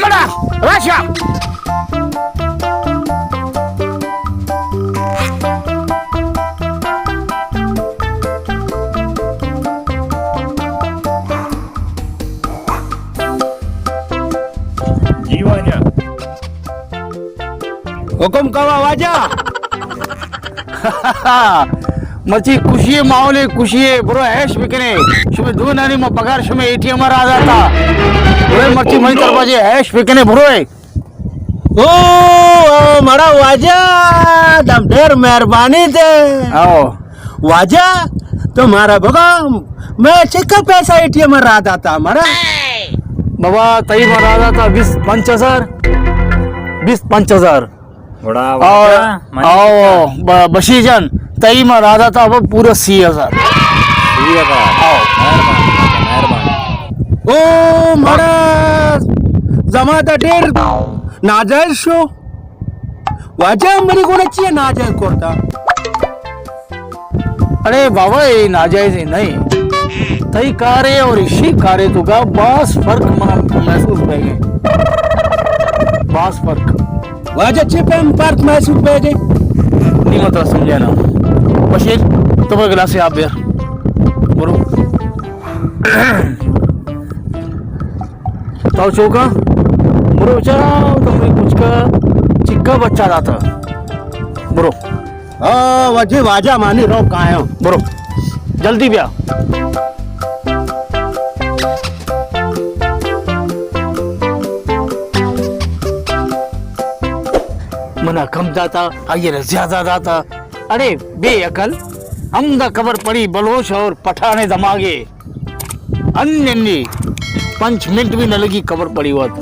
بڑا، راشا۔ جی واجہ۔ حکم کوا واجہ۔ مرچی خوشی ماحول، خوشی، برو عیش بکنے۔ شمے دو نانی ما پگار شمے اے ٹی ایم را داتا۔ برو مرچی منی طرفا جے عیش بکنے، برو۔ او، او، مڑا واجہ، تم ڈیر مہربانی تے۔ او۔ واجہ، تو مارا بگا، میں چکا پیسہ اے ٹی ایم را داتا، مڑا۔ بابا، تئی ما را داتا بیست پنچ ہزار۔ بیست پنچ ہزار۔ گڑا او، واجہ، منی او، ب-، بشیر جان، تئی ما را داتا اب پورا سی ہزار۔ سی ہزار۔ او۔ مہربانی، مہربانی۔ او، مڑا زمانہ ڈیر ناجائز شو۔ واجہ منی گونا چیئے ناجائز کرتا؟ اڑے بابا، اے ناجائز نہیں۔ تئی کارے اور اشی کارے توکا باز فرق منا محسوس بے گئے۔ باز فرق۔ واجہ چے پیم فرق محسوس بے گئے؟ نی مطلب سمجھے نا۔ بشیر، تو وہ گلاسے آپ بیار۔ برو۔ تو چوکا، برو چا، تو میں کچھ کا چکا بچہ داتا۔ برو۔ او واجہ، واجہ مانی رو کایاں۔ برو۔ جلدی بیا۔ منا کم داتا، آئیے زیادہ داتا۔ اڑے بے عقل، ہمدا خبر پڑی بلوچ اور پٹھانے دماغے۔ ان ننی پنچ منٹ بھی نہ لگی خبر پڑی وت۔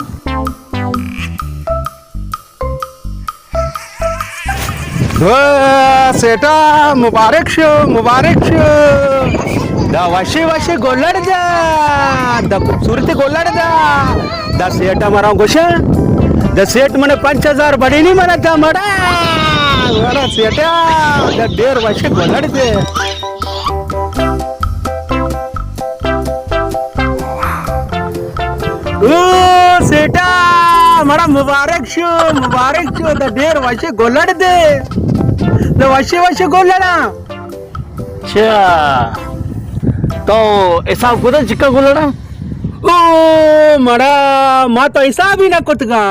واہ، سیٹا، مبارک شو، مبارک شو۔ دا وشی وشی گولڑ دا۔ دا خوبصورتی گولڑ دا۔ دا سیٹا مرا گوشا۔ دا سیٹ منے پنچ ہزار بڑی نہیں منا دا مڑا۔ مڑا سیٹا، دا ڈیر وشی گولڑ دے۔ او سیٹا، مڑا مبارک شو، مبارک شو، دا ڈیر وشی گولڑ دے۔ دا وشی وشی گولڑا۔ اچھا، تو حساب کتا چکا گولڑا؟ او مڑا، ما تو حساب ہی نہ کتگا۔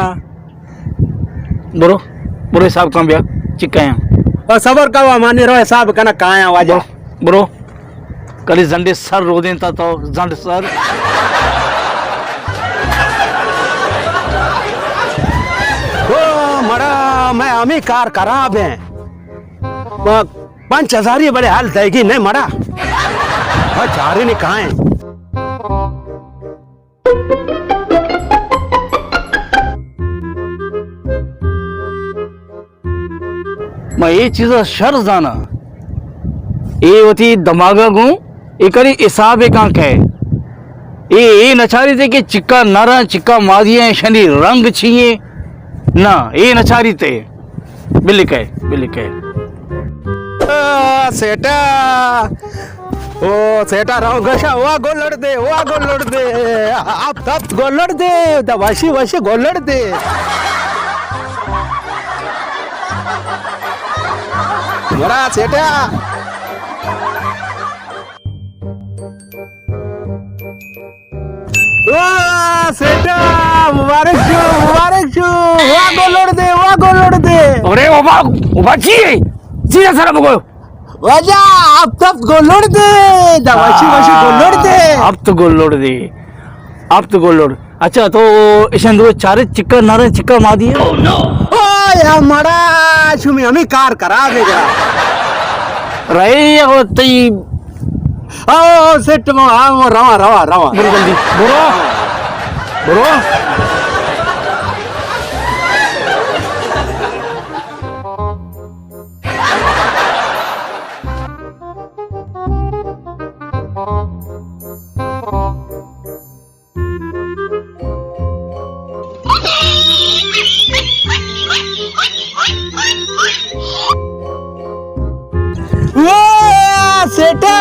برو، برو حساب کن بیا، چکا ہیں۔ او صبر کا، مانی رو حساب کنا کایا واجہ۔ برو، برو۔ کلی زنڈے سر رو دینتا تو زنڈ سر۔ او مڑا، میں ہمیں کار خراب ہیں۔ پنچ ہزاری بڑے حال دے گی نہیں مڑا۔ ہاں، چارے نے کہاں ہیں؟ ما اے چیزا شر زانا۔ اے وتی دماغا گوں اے کری حساب کان کئے۔ اے، اے نچاری تے کہ چکا نرا، چکا مادی ہیں، شنی رنگ چیئے۔ نا، اے نچاری تے۔ بلکہ، بلکہ۔ آ، سیٹا۔ او، سیٹا رو گشا، وا گولڑ دے، وا گولڑ دے۔ آپ تپ گولڑ دے، دا وشی وشی گولڑ دے۔ مرا سیٹا۔ واہ، سیٹا، مبارک شو، مبارک شو۔ واہ، گولڑ دے، واہ، گولڑ دے۔ ارے، اوبا، اوبا، چی ہے؟ چی ہے سر بگو؟ واجہ، آپ تپ گولڑ دے۔ دا وشی، وشی گولڑ دے۔ آپ تو گولڑ دے۔ آپ تو گولڑ۔ اچھا، تو ایشان دو چارے چکا نارے چکا مادی ہے؟ او یا مڑا، شمی ہمیں کار خراب ہے جا۔ رہے ہو تئی۔ او، او، سیٹ مو، آ، مو، رواں، رواں، رواں۔ برو جلدی، برو۔ برو۔ واہ، سیٹا،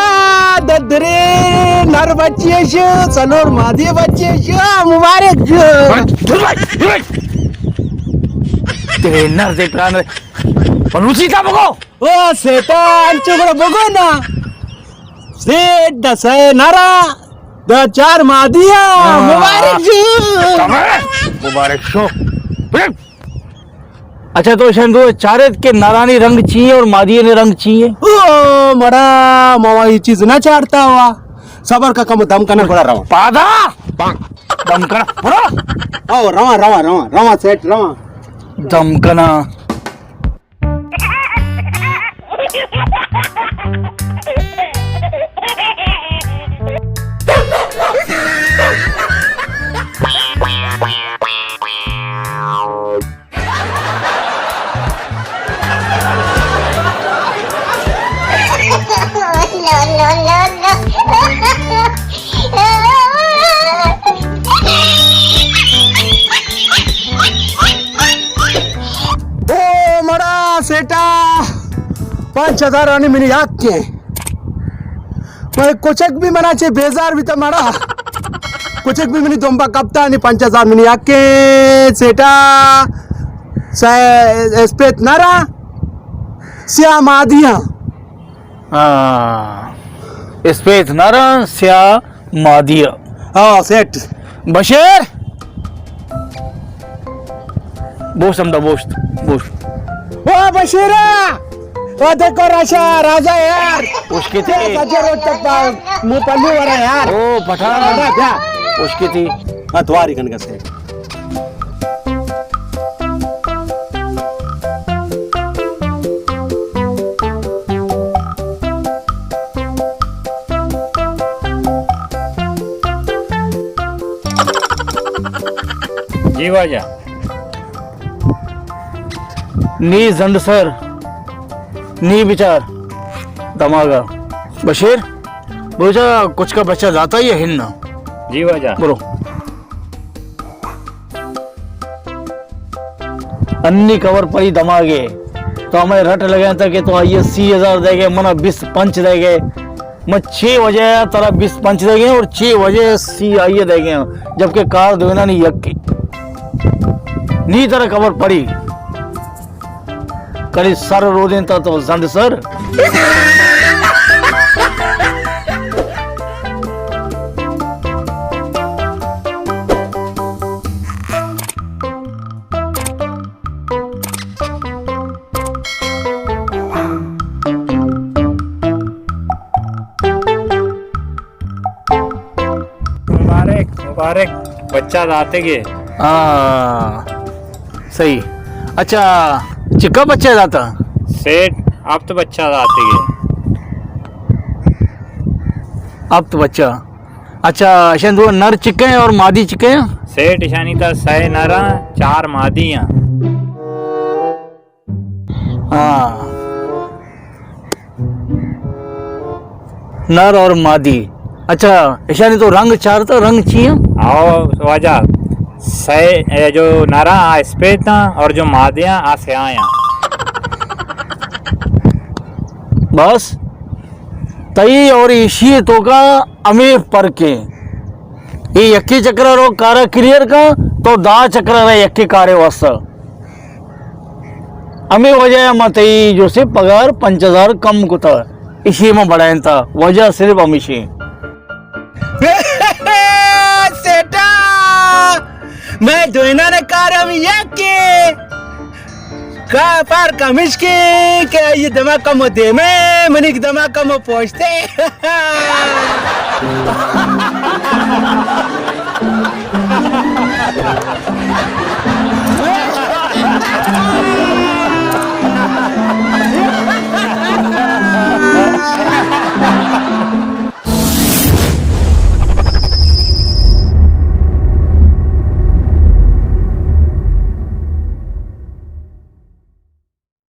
ددرے نر بچے شو، سلور مادی بچے شو، مبارک شو۔ تیرے نر دے پران بلوچی تا بگو۔ او سیٹا، انچو گڑا بگو نا۔ سیٹ دا سئے نرا، دا چار مادیا۔ ہاں۔ مبارک شو۔ مبارک شو۔ اچھا، تو اشان دو چارت کہ نرانی رنگ چی ہے اور مادی نے رنگ چی ہے؟ او مڑا، ماما یہ چیز نہ چارتا ہوا۔ صبر کا، کم دم کنا، گڑا رواں۔ پادا۔ دم کنا۔ برو۔ او، رواں، رواں، رواں، رواں، سیٹ، رواں۔ دم کنا۔ او مڑا سیٹا، پنچ ہزار آنی منی حق کے۔ میں کچک بھی منا چے بیزار بھی تا مڑا۔ کچک بھی منی دمبا کپتا، نی پنچ ہزار منی حق کے سیٹا۔ سہ-، اسپیت نرا، سیاہ مادیاں۔ ہاں، اسپیت نرا، سیاہ مادیاں۔ ہاں، سیٹ۔ بشیر! بوشت ہمدا، بوشت، بوشت۔ او بشیرا! او دیکھو راشا، راجا یار! اشکتی۔ سجے روڈ تک پاؤ، مو پلو ورا یار۔ او پٹھان۔ بیا۔ اشکتی۔ ہاں، تواری کن گسے۔ جی واجہ۔ نی زنڈ سر، نی بچار دماغا۔ بشیر، بلوچا کچکا بچہ داتا یا ہن نا؟ جی واجہ۔ برو۔ انی کور پری دماغے۔ تو ہمیں رٹ لگائیں تا کہ تو آئیے سی ہزار دے گئے، منا بیس پنچ دے گئے۔ من چھ وجہ ترا بیس پنچ دے گئے اور چھ وجہ سی آئیے دے گئے، جبکہ کار دوینا نی یکی۔ نی ترا کور پری۔ کلی سر رودینتا تو زنڈ سر۔ مبارک، مبارک، بچہ داتگے۔ ہاں، صحیح۔ اچھا، چکا بچہ داتا؟ سیٹھ، ہفت بچہ داتگے۔ ہفت بچہ۔ اچھا، اشان دو نر چکے ہیں اور مادی چکے ہیں؟ سیٹھ، اشانی تا سئے نر ہیں، چار مادی ہیں۔ ہاں۔ نر اور مادی۔ اچھا، اشانی تو رنگ چارتا، رنگ چی ہیں؟ آؤ واجہ، سئے، اے جو نراں آ اسپیت ہیں اور جو مادی ہیں آ سیاہ ہیں۔ بس، تئی اور ایشی توکا ہمے فرق ہے۔ اے یکے چکرا رو کارا کلیئر کا، تو دا چکرا رو یکے کارے واسطہ۔ ہمے وجہ ء ما تئی جو سے پگار پنچ ہزار کم کتا، اشی ما بڑھائینتا، وجہ صرف ہمیشی۔ سیٹا، میں دوئیناں کارم یکے۔ کا پار کمش کے کہ یہ دما کم دیمے، منی دما کم پوچھتے۔